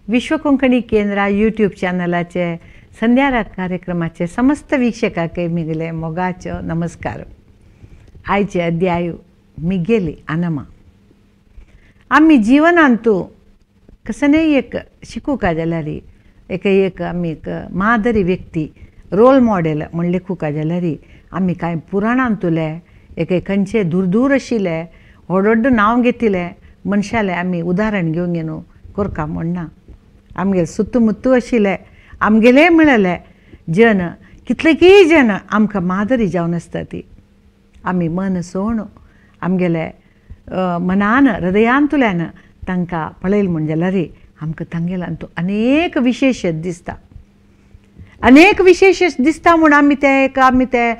विश्व कोंकणी केंद्र यूट्यूब चॅनलाचे संध्याराग कार्यक्रमाचे समस्त वीक्षकांक मिगले मोगाचो नमस्कार। आयचे अध्याय मिगेली अनमा। आमी जीवनांतु कसनेय एक शिकूका जाल्यार एक एक आमी एक मादरी व्यक्ती रोल मॉडेल म्हण लेखूका जाल्यार आमी कांय पुराणांतुले एक खंयचे दूर दूर आशिल्ले व्हड व्हड नांव घेतिल्ले मनशाले आमी उदाहरण घेवन घेवन कोरका म्हणना। आमगेले सुत्तू मुत्तू आशिल्ले आमगेले म्हणले जन कितले जन आमकां मादरी जावन आसता ती आमी मन सोण आमगेले मनान हृदयांतल्यान तांकां पळयलें म्हण जाल्यार आमकां तांगेल्यान अनेक विशेश दिसता। अनेक विशेश दिसता म्हूण आमी ते एक आमी ते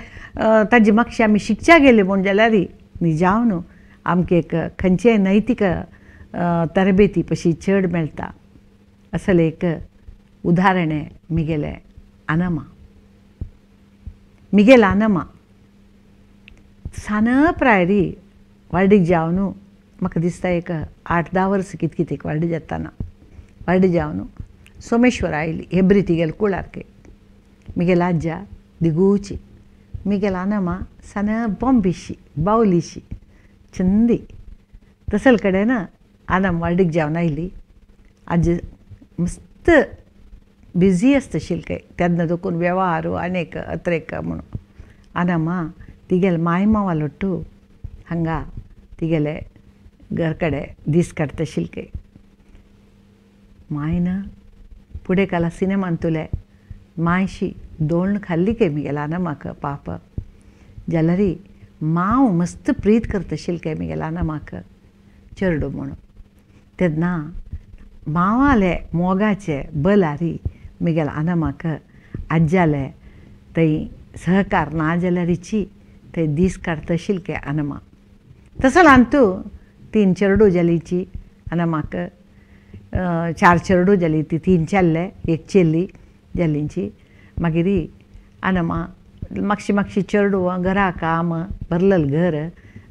ताजे मागशे आमी शिकच्या गेले म्हूण जाल्यार निजावन आमकां एक खंयचेय नैतीक तरबेती पशी चड मेळटा। असलें एक उदाहरण मिगेलें अनमा। मिगेल अनमा सान प्रायरी वार्डीक जावन म्हाका दिसता एक 8-10 वर्सां कित कितें वार्डी जाताना वार्डी जावन सोमेश्वर आयली हेब्री तिगेले कुळारके मिगेल आज्जा दिगूची मिगेल अनमा सान बॉम्बीशी बावलीशी चंदी तसल कडेन आनम वार्डीक जावन आयली। आजी मस्त बिजी आसता शिल्के तेन्ना देखून वेव्हार अनेक अत्रेक म्हणून आनमा तिगेले माय मावा लोट्टू हांगा तिगेले घर कडेन दीस काडटा शिल्के। मायन फुडें काला सिनेमांतुले मायशी दोण खाल्ली के मिगेला अनमाक पाप जाल्यार माव मस्त प्रीत करता शिल्के मिगेला अनमाक चेरडो म्हणून तेन्ना मावाले मोगाचे बलारी मिगेल अनमाक आज्जाले थंय सहकार ना जाल्यारीची थंय दीस काडटा शिल्के अनमा। तसो ल्हान तूं 3 चेरडू जालीची अनमाक 4 चेरडू जाली ती 3 चेल्ले 1 चेल्ली जालींची। मागीर अनमा मागशी मागशी चेरडू घरा काम भरलेल घर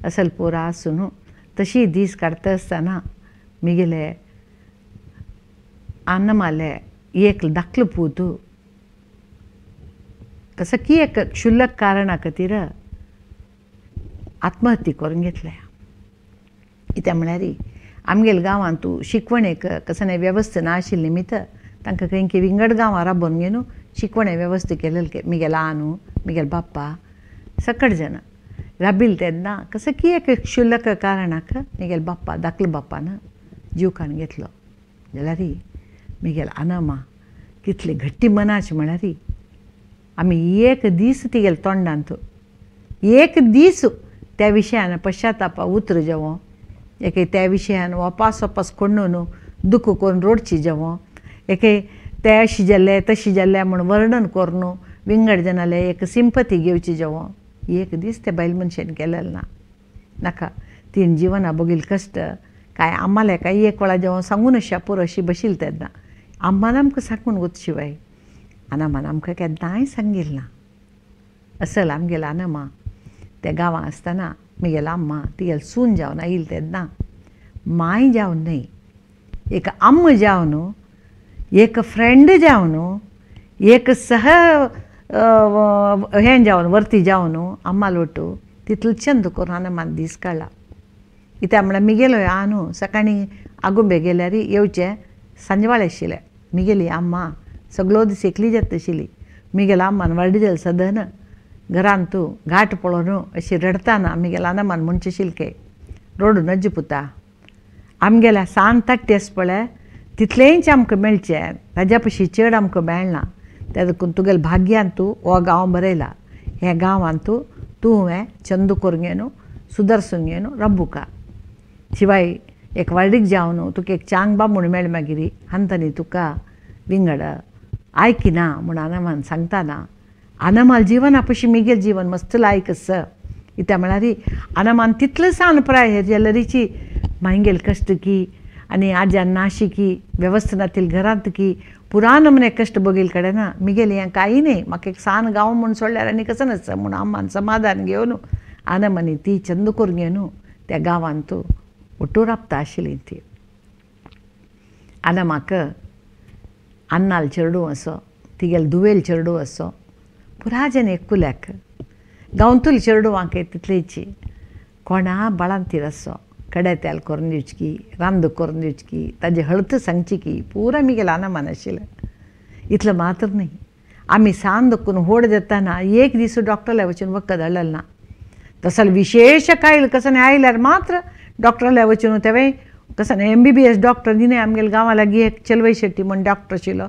असल पोरा आसून तशी दीस काडटा आसतना मिगेले अनमाले एक धाकलो पूत कसो की एक क्षुल्लक कारणा खातीर आत्महत्या करून घेतल्या। कित्याक म्हळ्यार आमगेले गांवांत शिकवणेक कसलें वेवस्था ना आशिल्ली निमित्त तांकां खंय खंय विंगड गांवां राबोवन घेवन शिकवणे वेवस्था केलेली मिगेलो आनू मिगेलो बाप्पा सकट जाणां राबिल्ले तेन्ना कसो की एक क्षुल्लक कारणाक मिगेलो बाप्पा धाकलो बाप्पान जीव काडून घेतलो। जाल्यार मिगेल अनमा कितले घट्टी मनाची म्हळ्यार आमी एक दीस तिगेले तोंडांत एक दीस त्या विशयान पश्चातापा उतर जेवो एके त्या विशयान वापास वापास कोण्णू न्हू दुख्ख करून रोडची जेवो एके ते अशी जाल्ले तशी जाल्ले म्हूण वर्णन करून विंगड जनाले एक सिंपती घेवची जेवो एक दीस ते बायल मनशेन केलेलें ना। नाका तीन जिवना बगील कश्ट काय आम्हाला काय एक वेळा जेव्हा सांगून अशा पुरो अशी बशील तेन्ना आम्मान आमकां सांगून वच शिवाय अनमान आमकां केन्नाय सांगील ना। असल आमगेलो अनमा त्या गांवां आसतना मिगेलो अम्मा तिगेले सून जावन आयली तेन्ना माय जावन न्हय एक अम्म जावन एक फ्रेंड जावन एक सह हें जावन वर्ती जावन अम्मा लोटू तितलो चंद करून अनमान दीस काडला। कित्याक म्हळ्यार मिगेलो आनू सकाळीं आगुंबे गेल्यार येवचें सांजवाळे आशिल्लें मिगेली अम्मा सगळो दीस एकली जाता आशिल्ली। मिगेलो अम्मान वाडी जालें सदन घरांत तूं घाट पळोवन अशी रडटाना मिगेलो अनमान म्हणचें शिल्के रोडू नज्ज पुता आमगेल्या सान ताट्टी आसा पळय तितलेंच आमकां मेळचें ताज्या पशी चड आमकां मेळना त्या देखून तुगेले भाग्यान तूं हो गांव बरयला ह्या गांवांत तूं तुवें चंद करून घेवन सुदरसून घेवन रब्बुका शिवाय एक वार्डीक जावन तुका एक चांग बामूण मेळ मागीर हांतनी तुका विंगड आयकिना म्हूण अनमान सांगताना अनमाल जिवना पशी मिगेल जीवन मस्त लायक आसा। कित्याक म्हळ्यार अनमान तितलो सान प्राय जाल्यारीची मागेल कश्ट की आनी आज्यान नाशी की वेवस्था नातील घरांत की पुरान म्हणे कश्ट बगील कडेन मिगेल हें कांय न्हय म्हाका एक सान गांव म्हूण सोडल्यार आनी कसो नासता म्हूण अम्मान समाधान घेवन अनमानी ती चंद करून घेवन त्या गांवांत तूं ओटू राबता आशिल्ली ती। अनमाक अन्नाल चेडूं असो तिगेल दुवेल चेडूं असो पुरा जन एककुल्याक गांवतुल चेडवांक तितलेची कोणा बाळांतीर असो कडे तेल करून दिवची रांद करून दिवची ताजी हळद सांगची की पुरा मिगेल अनमान आशिल्लें. इतलें मात्र न्ही आमी सान दक्कून होड जाताना एक दीस डॉक्टरला वचून वखद हाडलें ना. तसो विशेश कायल कसं आयल्यार मात्र डॉक्टरला वचून तेवें कसं MBBS doctor दिने आमगेले गांवा लागीं एक चलवय शेट्टी म्हूण डॉक्टर आशिल्लो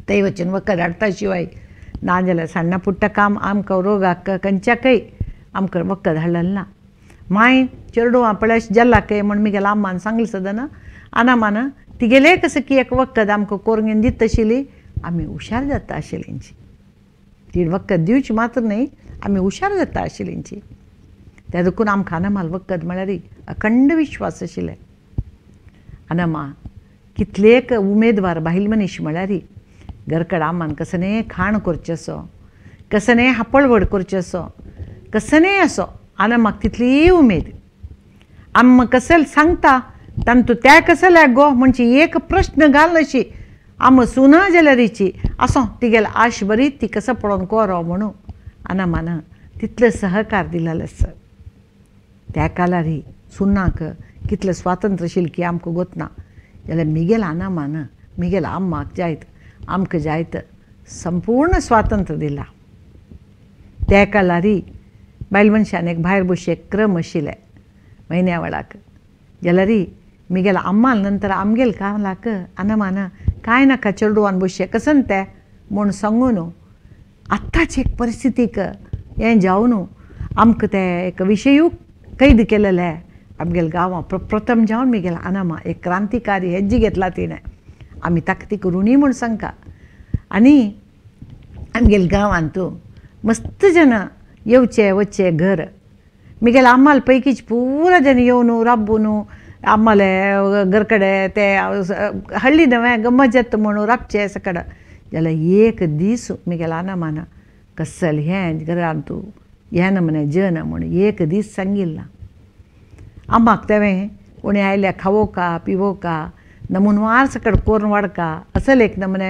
ते वचून वखद हाडटा शिवाय ना जाल्यार साण्णा पुट्टा काम आमकां रोगाक खंयच्याकय आमकां वखद हाडलें ना. माय चेडवां पळय जाल्ला काय म्हूण मिगेल्या अम्मान सांगलें सदना आनामान तिगेलें कसं की एक वखद आमकां करून घेवन दिता आशिल्ली आमी हुशार जाता आशिल्लींची ती वखद दिवची मात्र न्ही आमी हुशार जाता आशिल्लींची. त्या देखून आमकां अनमाल वखद म्हळ्यार अखंड विश्वास आशिल्ले. अनमा कितलेक उमेदवार बायल मनीस म्हळ्यार घरकड आमान कसने खाण करचें असो कसने हापळवड करचें असो कसने असो आनमाक तितली उमेद आम कसल सांगता तांतू त्या कसल्या गो म्हणजे एक प्रश्न घाल अशी आम सुना जाल्यारीची असो तिगेल आश बरी ती कसं पळोवन कोरो म्हणून अनमान तितले सहकार दिलेलो आसा. त्या कालारी सुनाक कितलें स्वातंत्र्य आशिल्लें की आमकां गोतना जाल्यार मिगेल अनमान मिगेल अम्माक जायत आमकां जायत संपूर्ण स्वातंत्र्य दिलां. त्या कालारी बायल मनशान एक भायर बशी एक क्रम आशिल्ले म्हयन्या वेळाक जाल्यार मिगेल अम्माल नंतर आमगेल कालाक अनमान कांय नाका चेडवान बशे कसन ते म्हूण सांगून आत्ताच एक परिस्थितीक हें जावन आमकां ते एक विशयूक कैद केलेले आमगेल गांवां प्रथम जावन मिगेल अनमा एक क्रांतिकारी हेज्जी घेतला तिणें आमी ताका तिका ऋणी म्हूण सांगता. आनी आमगेल गांवांत मस्त जन येवचे वचचे घर मिगेल आम्माल पैकीच पुरा जन येवन राबून आम्माले घरकडे ते हळ्ळी नवें गम्मत जाता म्हणून राबचे सकड जाल्यार एक दीस मिगेल अनमान कसल हें घरांत हें नमने जन म्हूण एक दीस सांगिल्लें ना. आम्माक तेवें कोणी आयल्या खावो का पिवो का नमुनवार सकड कोरून वाडका असल एक नमने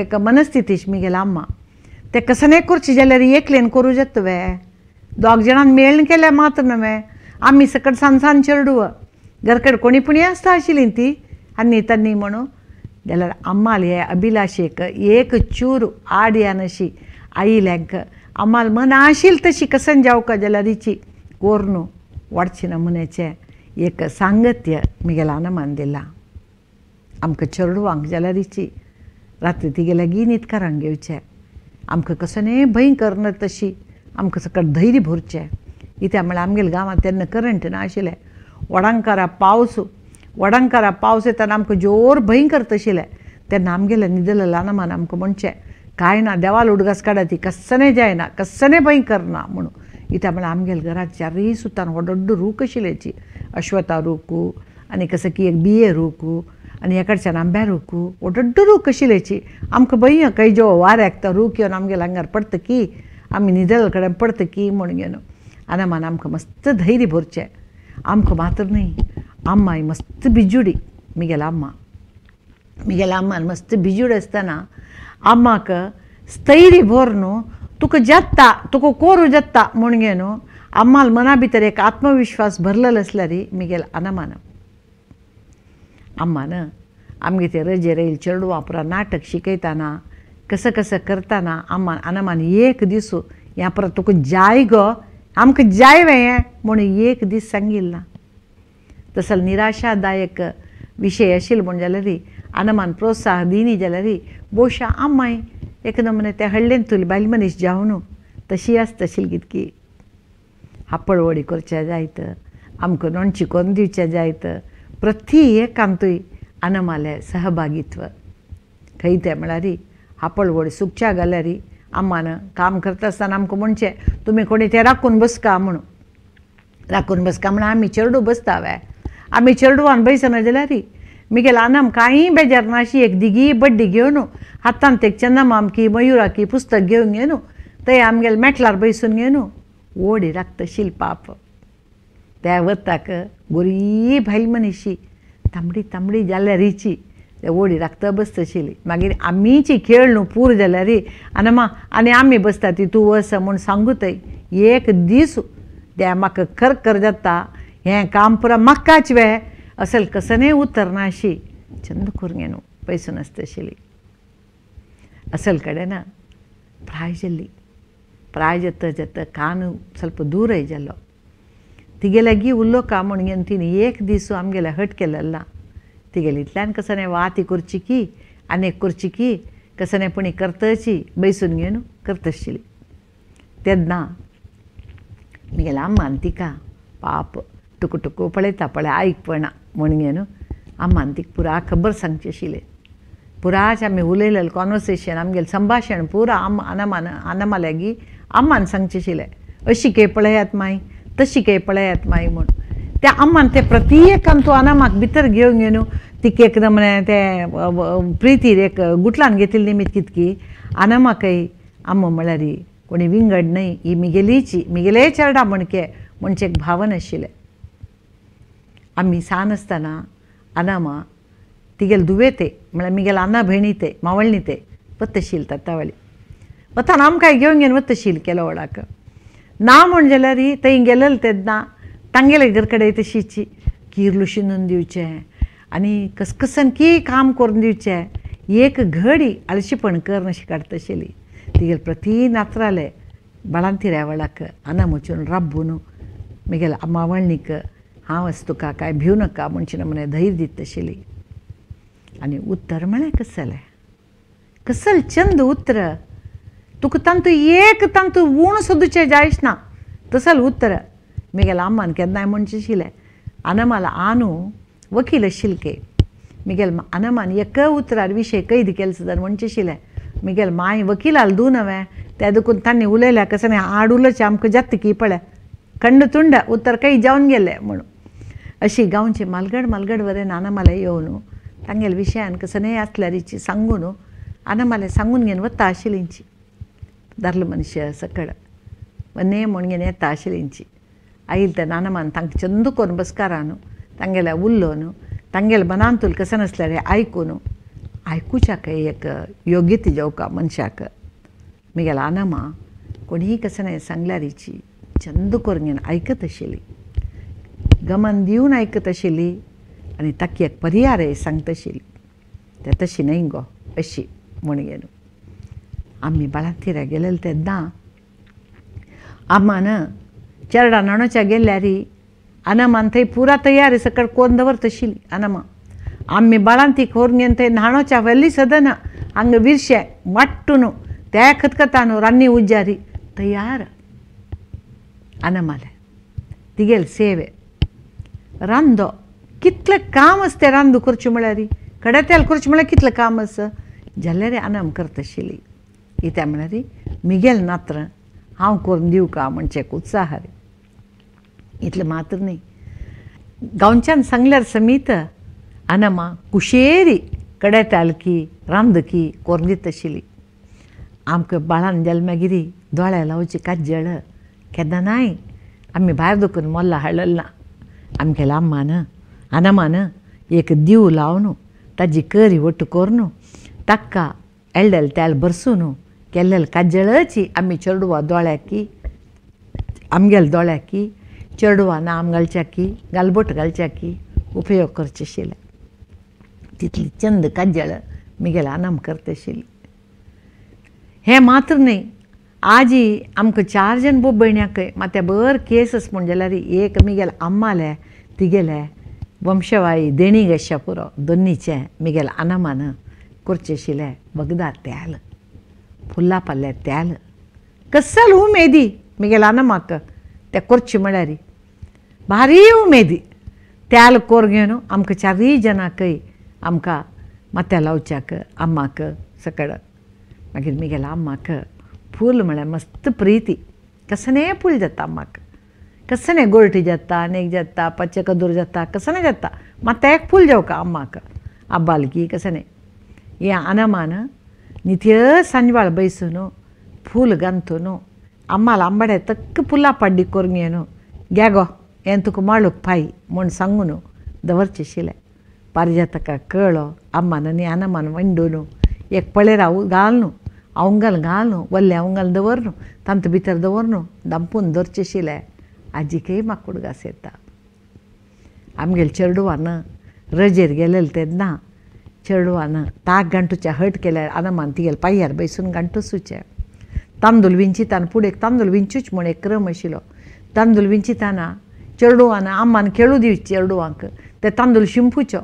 एक मनस्थितीश मिगेल अम्मा ते कसने करचें जाल्यार एकलेन करूं जाता वे दोग जाणान मेळून केल्यार मात्र न्हय आमी सकट सान सान चेडूं घरकडेन कोणी पुणी आसता आशिल्ली ती आनी तन्नी म्हणून जाल्यार अम्माल हे अभिलाशेक एक चूर आड यानशी आयिल्ल्यांक अम्माल मन आशिल्ली तशी कसन जावका जाल्यार रिची कोरून वाडची नमुन्याचें एक सांगत्य मिगेल अनमान दिलां. आमकां चेडवांक जाल्यार रिची रात्री तिगे लागीं न्हिदकारांक घेवचें आमकां कसने भंय करना तशी आमकां सकट धैर्य भरचें. कित्याक म्हळ्यार आमगेल्या गांवांत तेन्ना करंट नाशिल्लें वडांकारा पावस वडांकारा पावस येताना आमकां जोर भंय करता आशिल्लें तेन्ना आमगेलें न्हिदलें अनमान आमकां म्हणचें कांय ना देवाल उडगास काडा ती कसने जायना कसने भंय करना म्हणून. कित्याक म्हळ्यार आमगेल्या घराक चारय सुतान व्हड रूख आशिल्ल्याची अश्वता रूख आनी कसं की एक बिये रूख आनी ह्या कडच्यान आंब्या रूख व्हड रूख आशिल्ल्याची आमकां भंय खंय जो वाऱ्याक तो रूख येवन आमगेल्या आंगार पडटा की आमी न्हिदले कडेन पडटा की म्हूण घेवन अनमान आमकां मस्त धैर्य भरचें. आमकां मात्र न्ही अम्माय मस्त बिजुडी मिगेल अम्मा मिगेल अम्मान मस्त बिजुड आसतना अम्माक स्थैर्य भर न्हू तुका जाता तुका कोरू जाता म्हूण गे न्हू अम्माल मना भितर एक आत्मविश्वास भरलेलो आसल्यार मिगेल अनमान अम्मान आमगे ते रजेर येयल चेडवां पुरा नाटक शिकयताना कसं कसं करताना अम्मान अनमान एक दीस ह्या परत तुका जाय गो आमकां जाय वे हें म्हूण एक दीस सांगिल्लें ना. तसो निराशादायक विशय आशिल्लो म्हूण जाल्यार अनमान प्रोत्साह दिनी जाल्यार बोशा अम्माय एक नमुने त्या हळ्ळेंतुली बायल मनीस जावन तशी आसता आशिल्ली कितकी हापळवडी करचे जायत आमकां नोणची करून दिवचें जायत प्रति एकांतूय अनमालें सहभागित्व खंय तें म्हळ्यार हापळवडी सुकच्या घाल्यार अम्मान काम करता आसतना आमकां म्हणचें तुमी कोणी तें राखून बसका म्हणून राखून बसका म्हणून आमी चेडूं बसता वे आमी चेडवान बैसना जाल्यार मिगेल अनम कांय बेजार ना अशी एक दिगी बड्डी घेवन हातांत एक चंदमामकी मयुराकी पुस्तक घेवन घेवन थंय आमगेले मेटलार बैसून घेवन ओडी राखता शिल्पाप त्या वताक गोरी बायल मनीशी तांबडी तांबडी जाल्यार रिची ते ओडी राखता बसतशिली मागीर आमीची खेळ न्हू पूर जाल्यार आनी आनी आमी बसता ती तूं वस म्हूण सांगूतय एक दीस ते म्हाका खर जाता हें काम पुरा म्हाकाच वे असल कसनय उतर ना अशी चंद करून न्हू पयसो नासतशिली असल कडेन प्राय जाल्ली प्राय जाता जाता कान ಸ್ವಲ್ಪ दूरय जालो तिगे लागीं उरलो का म्हूण घेवन तिणें एक दीस आमगेले हट केलेलो तिगेले इतल्यान कसने वाती करची की आनी एक करची की कसने पुणी करतची बैसून घेवन करतशिली तेन्ना म्हगेल्या अम्मान तिका पाप टुकू टुकू पळयता पळय आयकपणा म्हूण घेवन अम्मान तिका पुरा खबर सांगची आशिल्लें पुराच आमी उलयलेलें कॉन्वर्सेशन आमगेलें संभाशण पुरा अनमान अनमा लागीं अम्मान सांगचें आशिल्लें अशी काय पळयात माय तशी काय पळयात माय म्हूण त्या अम्मान ते प्रत्येकान तूं अनामाक भितर घेवन घेवन तिका एक नमने ते प्रितीर एक गुटलान घेतिल्ली निमित्त कितकी अनामाकय अम्मा म्हळ्यार कोणी विंगड न्हय ही मिगेलीची मिगेले चेरडा म्हणके म्हणचे एक भावन आशिल्लें. आमी सान आसतना अनामा तिगेले दुवे ते म्हळ्यार मिगेले अना भयणी ते मावळणी ते वतशील तातावळी वतान आमकां घेवन घेवन वतशील केलो वडाक ना म्हण जाल्यार थंय गेलेले तेन्ना तांगेले घर कडेन तशीची किर्लू शिनून दिवचें आनी कसकसन की काम करून दिवचें एक घडी आळशीपण कर अशी काडतशिली तिगेले प्रती नात्राले बाळांतिऱ्या वेळाक अना वचून राबून म्हगेल्या मावळणीक हांव आसा तुका कांय भिवू नाका म्हणचे नमुने धैर्य दितशिली. आनी उत्तर म्हळें कसलें कसल चंद उतर तुका तांतू एक तांतू उण सोदूचें जायच ना तसल उत्तर म्हगेल्या अम्मान केन्नाय म्हणचें आशिल्लें अनमाला आनू वकील आशिल्ले म्हगेल्या अनमान एका उतरार विशय कैद केलो सुद्दां म्हणचें आशिल्लें म्हगेले मांय वकिलाल दू नवें त्या देखून तांणी उलयल्या कसं न्ही आड उलोवचें आमकां जाता की पळय खंड तुंड उत्तर काही जावन गेलें म्हणून अशी गांवची मालगड मालगड वरेन अनमाला येवन तांगेल्या विशयान कसं न्ही आसल्यारीची सांगून अनमाले सांगून घेवन वता आशिल्लींची दारलो मनशां सकड वने म्हूण घेवन येता आशिल्लींची आयल तेन्ना अनमान तांकां चंद करून बसकारान तांगेल्या उलोवन तांगेल्या मनांतूल कसं नासल्यार आयकून आयकुच्याक एक योग्यता जेवका मनशाक म्हगेल्या अनमा कोणीय कसं न्हय सांगल्यारीची चंद करून घेवन आयकत आशिल्ली गमन दिवन आयकत आशिल्ली आनी ताका एक पर्याय सांगता आशिल्ली ते तशी न्हय गो अशी म्हूण घेवन आमी बाळांतिऱ्या गेलेले तेन्ना अम्मान चेरडा न्हाणोवच्या गेल्यार अनमान थंय पुरा तयारी सकळ कोन्न दवरतशिल्ली अनमा आमी बाळांतीक व्हरून घेवन थंय न्हाणोवच्या व्हेली सदना हांगा विरशें वाट्टून त्या खतखतान रान्नी उज्जारी तयार अनमाले तिगेले सेवे रांदो कितलें काम आसा तें रांदू करचें म्हळ्यार कड्या तेल करचें म्हळ्यार कितलें काम आसा जाल्यार अनम करताशिल्ली कित्याक म्हळ्यार मिगेल नात्र हांव करून दिवं का म्हणचें एक उत्साह इतलें मात्र न्ही गांवच्यान सांगल्यार समीत अनमा कुशेरी कड्या तेल की रांद की करून दिताशिल्ली. आमकां बाळान जालें मागीर दोळ्या लावची काजळ केन्ना नाय आमी भायर दुखून मोल्ला हाडलेलें ना आमगेल्या अम्मान अनमान एक दीव लावन ताजी करी वट्ट करून ताका एल्डेल तेल भरसून केल्लेले काजळाची आमी चेडवा दोळ्याकी आमगेल्या दोळ्याकी चेडवा नाम घालच्याकी गालबोट घालच्याकी उपयोग करचे आशिल्ले तितली चंद काजळ म्हगेल्या अनम करता आशिल्ली. हें मात्र न्हय आजी आमकां चार जाण बोब भयण्याकय मात्या बर केस म्हूण जाल्यार एक म्हगेल्या अम्माले तिगेले वंशवाई देणीग आसच्या पुरो दोन्नीचें म्हगेल्या अनमान करचें आशिल्लें वखदां तेल फुलां पाल्या तेल कसल उमेदी म्हगेल्या अनमाक तें करचें म्हळ्यार भारी उमेदी तेल कोर घेवन आमकां चारूय जाणांकय आमकां माथ्या लावच्याक अम्माक सकळ मागीर म्हगेल्या अम्माक फूल म्हळ्यार मस्त प्रिती कसनेय फूल जाता अम्माक कसने गोरटी जाता आनीक जाता पच्चे कदूर जाता कसने जाता मात्या एक फूल जावका अम्माक आब्बालकी कसने हे अनमान नित्य सांजवाळ बैसून फूल गंतून अम्माला आंबाड्या तक्क फुलां पाड्डी करून घेवन घे गो हें तुका माळूक पाय म्हूण सांगून दवरचें आशिल्लें. पारिजातका कळो अम्मान आनी अनमान वंडून एक पळेरा घालून अवंगल घालून वल्ले अवंगल दवरून तांत भितर दवरून दांपून दवरचें आशिल्लें. आजीकय म्हाका उडगास येता. आमगेले चेडवान रजेर गेलेले तेन्ना चेडवान ताक गांठूचें हट केल्यार अनमान तिगेले पांयार बैसून गांठूचें. तांदूळ विंचिताना फुडें तांदूळ विंचूच म्हूण एक क्रम आशिल्लो. तांदूळ विंचिताना चेडवान अम्मान खेळू दिवचे चेडवांक ते तांदूळ शिंपूचो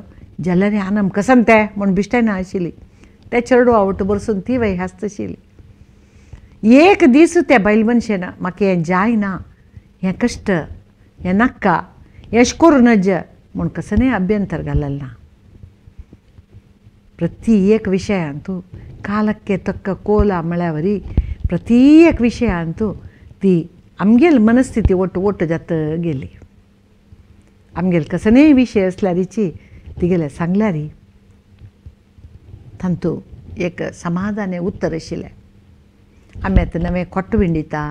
जाल्यार आनम कसन ते म्हूण बिश्टायना आशिल्ली. ते चेडवा वट बसून ती वय हांसताशिल्ली. एक दीस त्या बायल मनशेन म्हाका हें जायना, हें कश्ट, हें नाका, हें अशें करूं नज म्हूण कसलेंय अभ्यंतर घाललें ना. प्रति एक विशयांतू कालಕ್ಕೆ तಕ್ಕ ಕೋಲ म्हळ्यार प्रति एक विशयांतू ती आमगेली मनस्थिती ಒಟ್ಟು ಒಟ್ಟು जात गेली. आमगेले कसलेय विशय आसल्यारीची तिगेले सांगल्यारी तांतू एक समाधान उत्तर आशिल्लें. आमी आतां नवें खोट विंडिता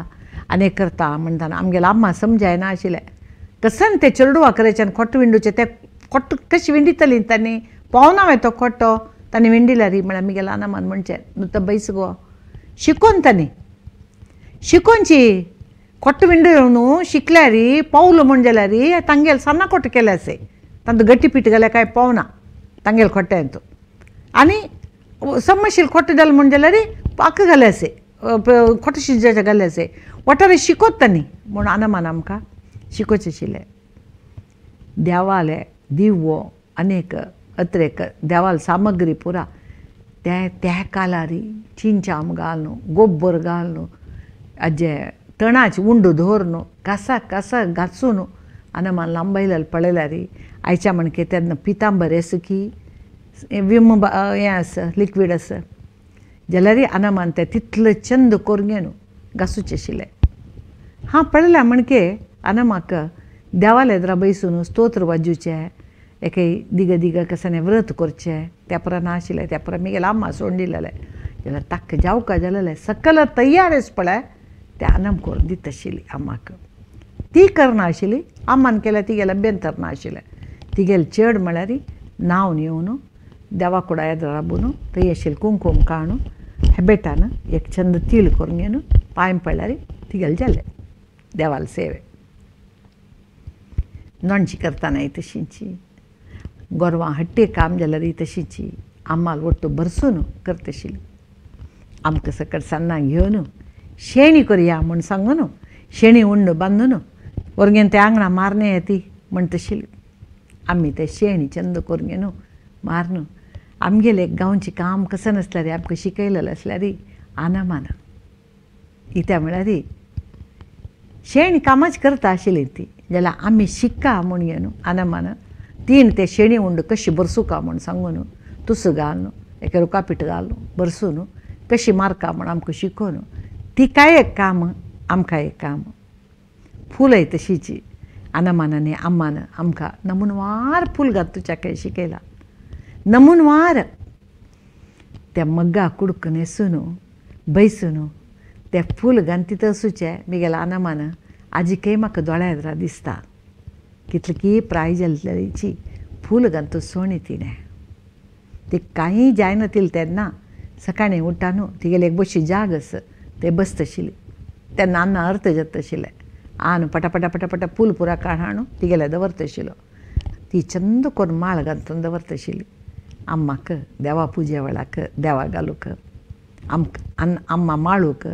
आनी करता म्हणटाना आमगेले अम्मा समजायना आशिल्लें. कसन ते चेडवा करायच्यान खोट विंडूचें ते खोट कशी विंडितली तांणी पावना हांवें तो खोटो तांणी विंडिल्यारी म्हळ्यार आमगेले अनमान म्हणचें नुतो बैस गो शिकोन तांणी शिकोनची खोट विंडू न्हू शिकल्यारी पावलो म्हूण जाल्यारी तांगेले सान्नां खोट केले आसे तांतूं गट्टी पीठ घाल्यार कांय पावना तांगेले खोट्यांतू आनी समशील खोट जालें म्हूण जाल्यार पाक घाले आसे खोट शिजचे घाले आसे वटार शिकोत तांणी म्हूण अनमान आमकां शिकोवचें आशिल्लें. देवाले दिवो अनेक अत्रेक देवाल सामग्री पुरा त्या त्या कालारी चिंचाम घालून गोबर घालून आजे तणाची उंडो दवरून कसा कसा घासून अनमान लांबयलेले पळयल्यारी आयच्या म्हणके तेन्ना पितांबर आसा की विम हें आसा लिक्वीड आसा जाल्यार अनमान तें तितलें चंद करून घेवन घासूचें आशिल्लें. हां पळयल्या म्हणके अनमाक देवाले एदरा बैसून स्तोत्र वाजोवचें एके दिग दिग कसाने व्रत करचें त्या परा नाशिल्लें. त्या परा मिगेले अम्मा सोडून दिलेलें जाल्यार ताका जावका जालेलें सकल तयार आस पळय तें अनम करून दिता आशिल्ली अम्माक. ती करना आशिल्ली अम्मान केल्यार तिगेलें अभ्यंतर नाशिल्लें. तिगेलें चेड म्हळ्यार न्हांवन येवन देवा कुडा येदरा राबून थंय आशिल्लें कुंकूम काडून हेबेटान एक चंद तीळ करून घेवन पांय पडल्यार तिगेलें जालें देवाले सेवे. नोणची करतानाय तशींची गोरवां हट्टे काम जाल्यार तशींची आम्माल ಒಟ್ಟು भरसून करता आशिल्ली. आमकां सकट सान्नां घेवन शेणी करया म्हूण सांगून शेणी उंड बांदून वरगेन ते आंगणा मारणे ती म्हणटा आशिल्ली. आमी ते शेणी चंद करून घेवन मारून आमगेले गांवचें काम कसं नासल्यार आमकां शिकयलेलें आसल्यार आनमान कित्या म्हळ्यार शेणी कामाच करता आशिल्ली ती जाल्यार आमी शिक्का म्हूण घेवन आनमान तीन ते शेणी उंड कशी बरसुका म्हूण सांगून तुस घालून एका रुकापीठ घालून बरसून कशी मारका म्हूण आमकां शिकोवन तिकाय एक काम आमकां एक काम. फुलय तशीची अनमान आनी अम्मान आमकां नमुनवार फूल घातुच्या काय शिकयला नमुनवार. त्या मग्गा कुडक न्हेसून बैसून ते फूल घालतीत आसूचें मिगेल्या अनमान आजिकय म्हाका दोळ्या एदरा दिसता कितली की प्राय जाल्ल्याची फूल घालतो सोणी तिणें. ती कांय जायना तिलें तेन्ना सकाळीं उठ्ठा न्हू तिगेली एक बशी जाग आसा ते बसता आशिल्ली तेन्ना अन्ना अर्थ जाता आशिल्लें आन पटापटा पटापटा फूल पुरा काड हाडून तिगेले दवरता आशिल्लो. ती चंद करून माळ घालून दवरता आशिल्ली अम्माक देवा पुजे वेळाक देवा घालूंक आमकां अम्मा माळूंक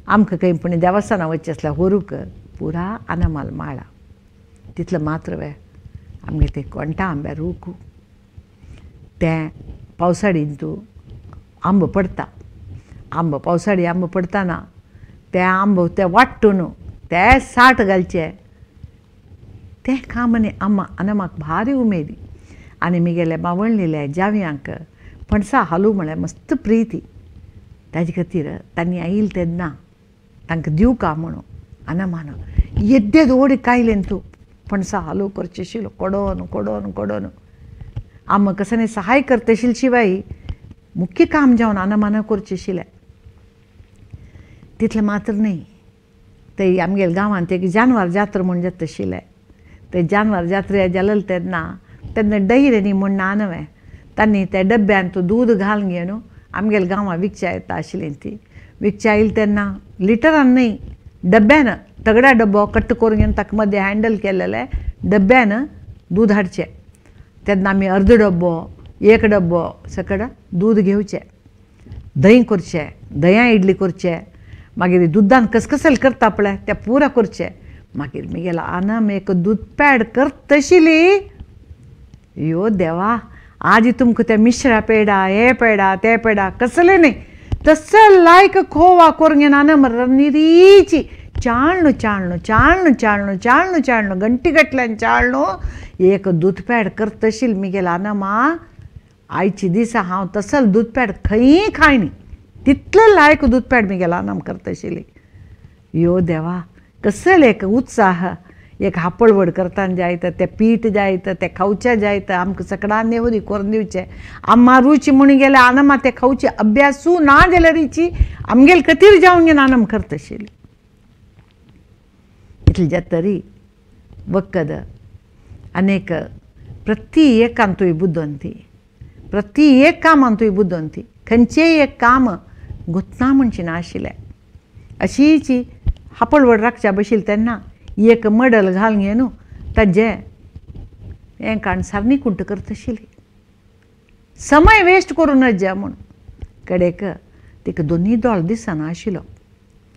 आमकां खंय पूण देवस्थानां वचचें आसल्यार व्हरूंक पुरा अनमाल माळा. तितलें मात्र वे आमगे ते कोणटा आंब्या रूख तें पावसाळीन तूं आंबो पडटा आंबो पावसाळी आंबो पडटाना ते आंबो ते वाडटून ते साठ घालचे तें काम आनी अम्मा अनमाक भारी उमेदी. आनी मिगेले बावळिल्ले जावयांक पणसा हालू म्हळ्यार मस्त प्रिती ताजे खातीर तांणी आयिल्लें तेन्ना तांकां दिवका म्हणून अनमान येद्दे दोड कायलें तूं पणसा हालू करचें आशिल्लो कडोन कडोन कडोन आमकां कसलें सहाय करता आशिल्लें शिवाय मुख्य काम जावन अनमान करचें आशिल्लें. तितलें मात्र न्हय ते आमगेल्या गांवांत एक जानवर जात्रा म्हूण जाता आशिल्लें. ते जानवर जात्रा जालें तेन्ना तेन्ना डैरे न्ही म्हूण ना न्हय तांणी त्या डब्यान तूं दूद घालून घेवन आमगेले गांवां विकच्या येता आशिल्ली ती विकच्या आयली तेन्ना लिटरान न्हय डब्यान तगडा डब्बो कट्ट करून घेवन ताका मदें हँडल केलेलें डब्यान दूद हाडचें. तेन्ना आमी अर्द डब्बो एक डब्बो सकड दूद घेवचें, दही करचें, दह्या इडली करचें, मागीर दुदान कसकसल करता पळय तें पुरा करचें. मागीर म्हगेलो आनम एक दूद पॅड करतशिली यो देवा आज तुमकां ते मिश्रा पेडा हे पेडा ते पेडा कसले न्ही तसो लायक खोवा करून घेवन आनम निरीची चाळणू चाळणू चाळणू चाळणू चाळणू चाळणू गंटी गटल्यान चाळणू एक दूद पॅड करतशील म्हगेलो आनमा. आयचे दिसा हांव तसल दूद पॅड खंयी खायनी तितलें लायक दूद पॅड म्हगेलो आनम करतशिली. यो देवा कसले एक उत्साह एक हापळवड करताना जायत तें पीठ जायत तें खावचें जायत आमकां सकडान नेवरी करून दिवचें आम्मा रुची म्हूण गेल्यार आनमा तें खावचें अभ्यासू ना जाल्यार रिची आमगेले खातीर जावन घेवन आनम करतशिली. इतलें जाता तरी वखद आनीक प्रति एकान तुवें बुद्दोन ती प्रति एक कामान तुवें बुद्दोन ती खंयचेय एक काम गुतना म्हणचें नाशिल्लें. अशीची हापळवड राखच्या बशिल्ली तेन्ना एक मडल घालून घेवन ताजें हें काण सारनी कुंट करतशिल्ली समय वेस्ट करूं नज म्हूण. कडेक तिका दोनूय दोळे दिसना आशिल्लो.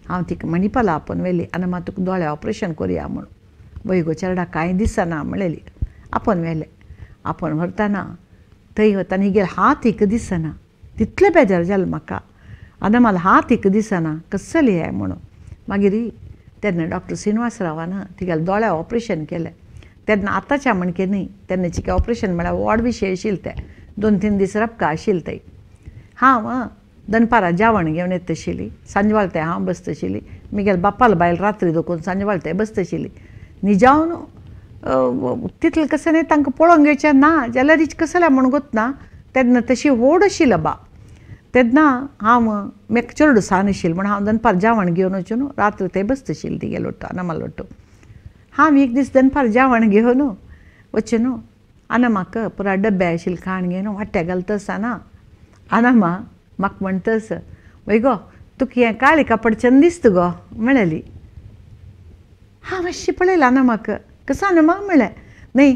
हांव तिका मणिपाला आपोवन व्हेली आनी मात तुका दोळे ऑपरेशन करुया म्हूण. वय गो चेरडा कांय दिसना म्हणलेली आपोवन व्हेलें. आपोवन व्हरतना थंय वतना हिगेले हात एक दिसना तितलें बेजार जालें म्हाका आनी म्हाका हात एक दिसना कसलें हें म्हणून. मागीर तेन्ना डॉक्टर श्रीनिवास रावान तिगेले दोळे ऑपरेशन केलें. तेन्ना आतांच्या म्हणके न्ही तेन्ना चिके ऑपरेशन म्हळ्यार व्हड विशय आशिल्ले ते 2-3 दीस रपका आशिल्ले थंय. हांव दनपारां जेवण घेवन येतशिल्ली सांजवाळ तें हांव बसतशिल्ली म्हगेले बापाल बायल रात्री दखून सांजवाळ तें बसतशिल्ली. निजावन तितलें कशें न्ही तांकां पळोवंक घेवचें ना जाल्यार रिच कसलें म्हूण गोतना तेन्ना तशी व्हड आशिल्ली बा. तेन्ना हांव म्हाका चेडूं सान आशिल्लें म्हूण हांव दनपार जेवण घेवन वचून रात्री थंय बसतशिल्ली तिगेलो लोट्टो आनमा लोट्टो. हांव एक दीस दनपार जेवण घेवन वचून आनमाक पुरा डब्बे आशिल्ले खाण घेवन वाट्या घालता आसतना आनमा म्हाका म्हणटस वय गो तुका हें काळें कापड चंद दिसता गो म्हणली. हांव मातशें पळयलें आनमाक कसो आनमा म्हणलें न्हय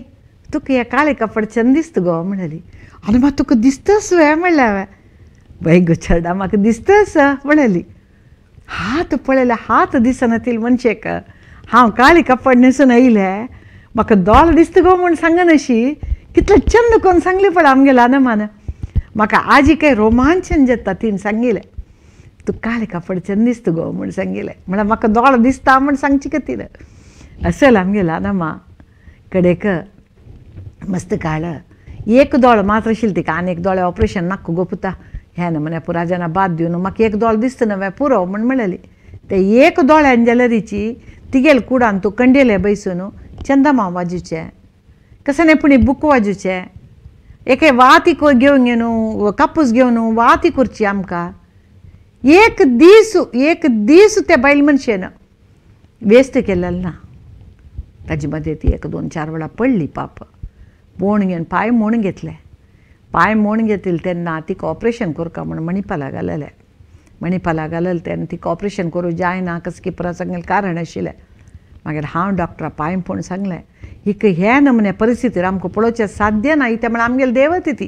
तुका हें काळें कापड चंद दिसता गो म्हणली. आनमा तुका दिसतच वे म्हणलें हांवें. वय गो चेरडा म्हाका दिसतच म्हणली. हात पळयले हात दिसना ती मनशेक हांव काळें कापड न्हेसून आयलें म्हाका दोळ दिसता गो म्हूण सांगनाशी कितलें चंद करून सांगली पळय आमगेल्या आनमान. म्हाका आजी काय रोमांचन जाता तिणें सांगिल्लें तूं काळें कापड चंद दिसता गो म्हूण सांगिल्लें म्हळ्यार म्हाका दोळ दिसता म्हूण सांगची खातीर. असल आमगेल्या आनमा कडेक मस्त काळ एक दोळ मात्र आशिल्लें तिका आनी एक दोळे ऑपरेशन नाका गो पुता ह्या नमुन्या पुरा जाणां बाद दिवन म्हाका एक दोळ दिसता न्हय पुरो म्हूण म्हणलेली. ते एक दोळ्यान जाल्यारीची तिगेले कुडान तूं कंडेले बैसून चंदमाम वाजूचें कशें न्ही पूण बूक वाजूचें एके वाती घेवन घेवन कापूस घेवन वाती करची आमकां. एक दीस एक दीस त्या बायल मनशेन वेस्ट केलेलो ना. ताजे मदें ती एक 2-4 वेळा पडली पाप पोण घेवन पांय मोडून घेतले. पांय मोडून घेतले तेन्ना तिका ऑपरेशन करका म्हूण मणिपाला घाललें. मणिपाला घाललें तेन्ना तिका ऑपरेशन करूं जायना कसं की परत सांगलें कारण आशिल्लें. मागीर हांव डॉक्टरा पांय पळोवन सांगलें हिका ह्या नमुन्या परिस्थितीर आमकां पळोवचें साध्य ना इत्या म्हळ्यार आमगेली देवत ती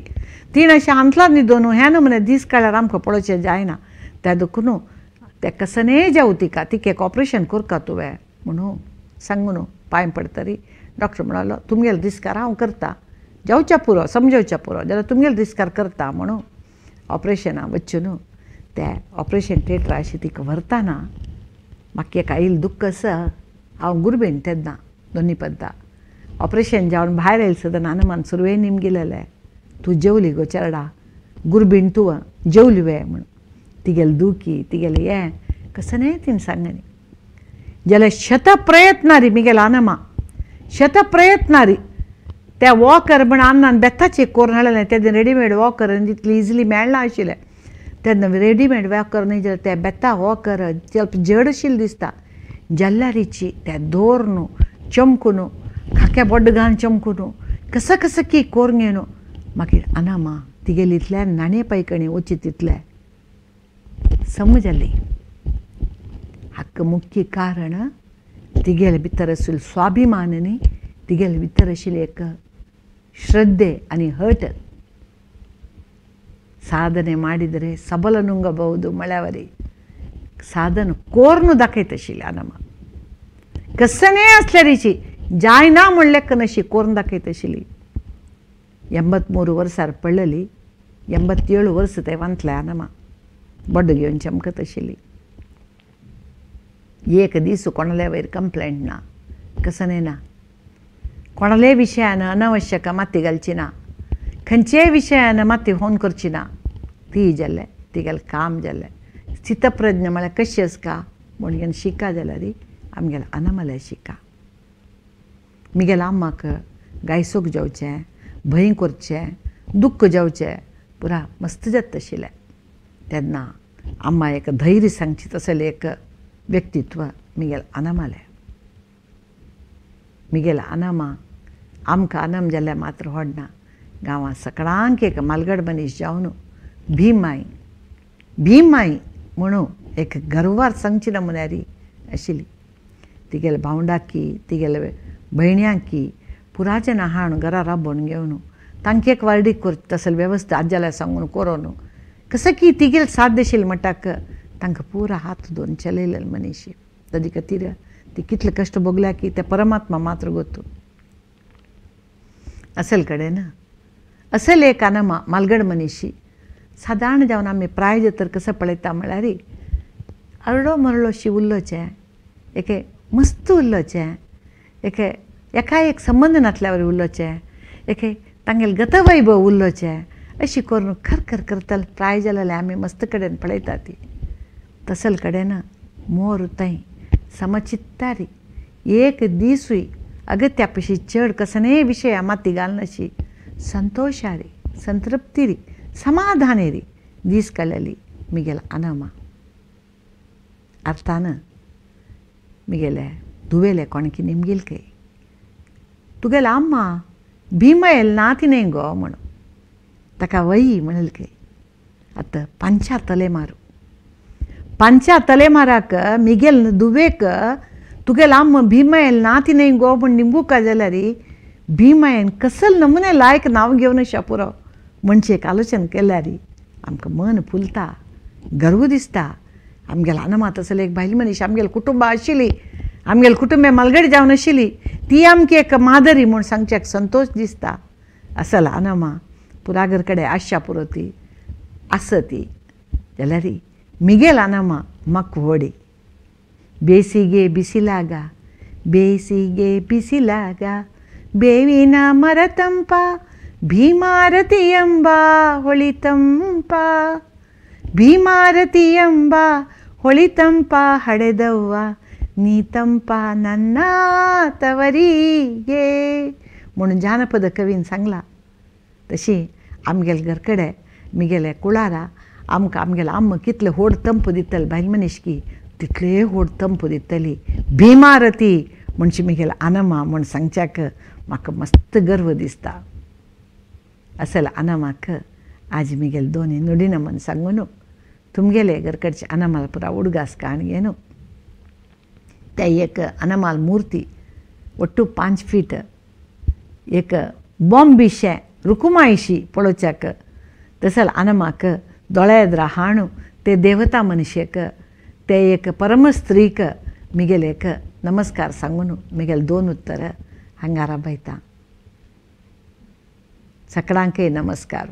तिणें अशें हांतलां न्हिदोन ह्या नमुन्या दीस काडल्यार आमकां पळोवचें जायना त्या देखून तें कसनेय जावं तिका तिका एक ऑपरेशन करका तुवें म्हणून सांगून पांय पडटरी डॉक्टर म्हणालो तुमगेलो दिसकार हांव करता जावच्या पुरो समजावच्या पुरो जाल्यार तुमगेलो दिसकार करता म्हणून ऑपरेशना वचून न्हू ते ऑपरेशन थिएटरा अशें तिका व्हरतना म्हाका एक आयिल्लें दुख्ख आसा. हांव गुरबीण तेन्ना दोनी पद्दा ऑपरेशन जावन भायर आयलें सदां नानमान सुरवे नीम गेलेलें तूं जेवली गो चेरडा गुरबीण तूं जेवली वे म्हूण तिगेले दुखी तिगेलें हें कसं न्हय तिणें सांगलें जाल्यार शत प्रयत्नारी म्हगेलो आनमा शत प्रयत्नारी त्या वॉकर म्हण अन्नान बेताचें करून हाडलें तेन्ना रेडीमेड वॉकर तितली इजिली मेळना आशिल्लें तेन्ना रेडीमेड वॉकर न्हय जाल्यार त्या बेता वॉकर जड आशिल्लें दिसता जाल्यारीची त्या दोर न्हू चमकून खाक्या बोड्ड घालून चमकून कसं कसं की कोरून घेवन मागीर अनामा तिगेली इतल्या नाणे पायकणी वची तितले समज जाली. हाका मुख्य कारण तिगेले भितर आशिल्लो स्वाभिमान न्ही, तिगेले भितर आशिल्ली एक श्रद्धे आनी हट. ಸಾಧನೆ ಮಾಡಿದರೆ ಸಬಲ ನುಂಗಬಹುದು ಮಳೆವರಿ ಸಾಧನ ಕೋರ್ನು दाखयत आशिल्ली अनमा. कसने आसल्यारीची जायना म्हणलें कनशी कोर्न दाखयत आशिल्ली. 83 वर्सार पडलेली, 87 वर्स ते वांतले अनमा बड्ड घेवन चमकत आशिल्ली. एक दीस कोणाले वयर कंप्लेंट ना, कसने ना, कोणाले विशयान अनावश्यक माती घालची ना, खंयचेय विशयान माती होन करची ना. ती जाल्लें तिगेलें काम जाल्लें. स्थितप्रज्ञ म्हळ्यार कशी आसका म्हूण शिका जाल्यार आमगेले अनामले शिका. मिगेले अम्माक गायसोक जावचें, भंय करचें, दुख्ख जावचें पुरा मस्त जाता आशिल्लें. तेन्ना अम्मा एक धैर्य सांगची तसलें एक व्यक्तित्व मिगेले अनामालें. मिगेले अनामा आमकां अनम जाल्यार मात्र व्हडना, गांवांत सगळ्यांक एक मालगड मनीस जावन भीमाय भीमाय म्हणून एक गर्वार सांगची ना म्हण्यारी आशिल्ली. तिगेले भावंडाकी तिगेले भयण्यांकी पुराचे ना हाण घरा राबोवन घेवन तांकी एक वार्डीक कर तसली वेवस्था आज्याल्या सांगून करून कसं की तिगेले साथ आशिल्ली म्हणटाक तांकां पुरा हात धुवन चलयलेले मनीस. ताजे खातीर ती कितले कश्ट भोगल्या की ते परमात्मा मात्र गोतू. असल कडेन असल एक अनमा मालगड मनीशी सादारण जावन आमी प्राय तर कसं पळयता म्हळ्यार अरडो मरडोशी उल्लोचें, एके मस्त उल्लोचें, एके एका एक संबंद नासल्यावर उल्लोचें, एके तांगेले गतवैभव उल्लोचें, अशी करून खर खर करतले प्राय जालेले आमी मस्त कडेन पळयता ती. तसल कडेन मोर थंय समचित्तारी एक दिसूय अगत्या पशी चड कसनेय विशया माती घालनाशी संतोषारी संतृप्तिरी समाधानेरी दीस काडलेली मिगेले अनमा. अर्थान मिगेले धुवेले कोणकी निमगेल काय तुगेले अम्मा भीमायल नातिने गो म्हणून ताका वही म्हणल काय. आतां पांचा तलेमारू पांचा तलेमाराक मिगेल दुवेक तुगेले अम्मा भीमायल नातिने गो म्हूण निमगूका जाल्यार भीमायन कसल नमुने लायक नांव घेवन पुरो म्हणजे एक आलोचन केल्यार आमकां मन फुलता, गर्व दिसता. आमगेले अनमा तसले एक बायल मनीस आमगेले कुटुंबां आशिल्ली, आमगेले कुटुंबे मालगडी जावन आशिल्ली, ती आमकी एक मादरी म्हूण सांगच्याक संतोश दिसता. असल अनमा पुरागर कडेन आशा पुरो ती आसा ती जाल्यार मिगेल अनमा म्हाका व्हडी. बेसिगे बिसिलाग ಬೇಸಿಗೆ ಬಿಸಿಲಾಗ ಬೇವಿನ ಮರತಂಪ ಭೀಮಾರತಿಯಂಬ ಹೊಳಿತಂಪ ಭೀಮಾರತಿಯಂಬ ಹೊಳಿತಂಪ ಹಡೆದವ್ವ ನೀತಂಪ ನನ್ನ तवरीगे म्हणून जानपद कवीन सांगला. तशी आमगेले घरकडे मिगेले कुळारा आमकां आमगेले आम्म कितले होड तंप दितले बायल मनीसकी तितले होड तंप दितली भीमारती म्हणजे मिगेले आनमा म्हूण सांगच्याक म्हाका मस्त गर्व दिसता. असल आनमाक आज मिगेले दोनी नुडिना म्हूण सांगून तुमगेले घरकडचे अनमाल पुरा उडगास काण घेवन त्या एक अनमाल मूर्ती ಒಟ್ಟು 5 ಫೀಟ್ एक बॉम्बीशें रुकुमायशी पळोवच्याक तसल अनमाक दोळ्या हाणू ते देवता मनुष्यक ते एक परमस्त्रीक मिगेले एक नमस्कार सांगून मिगेले दोन उत्तर हांगा राबयता. सकळांकय नमस्कार.